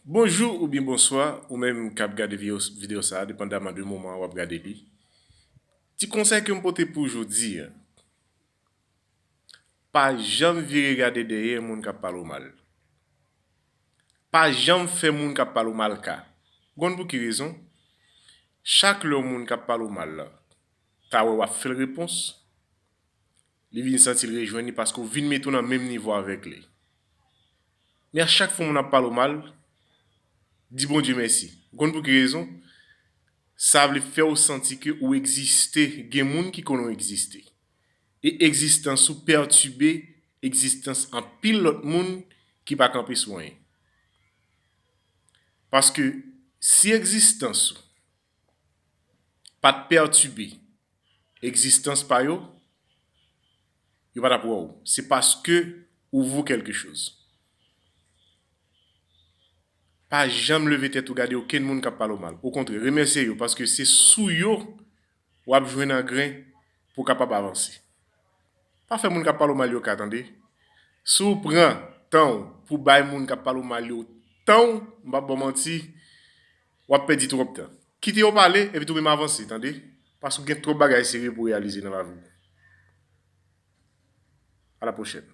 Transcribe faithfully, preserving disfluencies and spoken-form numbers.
Bonjou oubyen bonswa, ou menm k ap gade videyo, videyo sa a, depandaman de moman w ap gade li. Ti konsèy ke m pote pou jodi a, pa janm vire gade dèyè moun k ap pale w mal. Pa janm fè moun k ap pale w mal ka. Ou konn pou ki rezon? Chak lè yon moun k ap pale w mal la ta wè w ap fè l repons, li vin santi l rejwenn li paske w vin mete w nan menm nivo avèk li. Men a chak fwa moun ap pale w mal, di Bondye mèsi. Ou konn pou ki rezon? Sa vle fè w santi ke ou egziste, gen moun ki konnen w egziste. E egzistans ou pètibe egzistans anpil lòt moun ki pa kanpe sou anyen. Paske si egzistans ou pa t pètibe egzistans pa yo, yo pa t ap wè w. Se paske ou vo kèlke choz. Pa janm leve tèt ou gade okenn moun k ap pale w mal. Okontrè, remèsye yo paske se sou yo w ap jwenn angren pou w kapab avanse. Pa fè moun k ap pale w mal yo ka, tande. Si w pran tan w pou w bay moun k ap pale w mal yo tan w, m p ap ba w manti, w ap pèdi twòp tan. Kite yo pale, epi tou menm avanse, tande. Paske w gen twòp bagay serye pou w reyalize nan lavi w. A la pwochèn.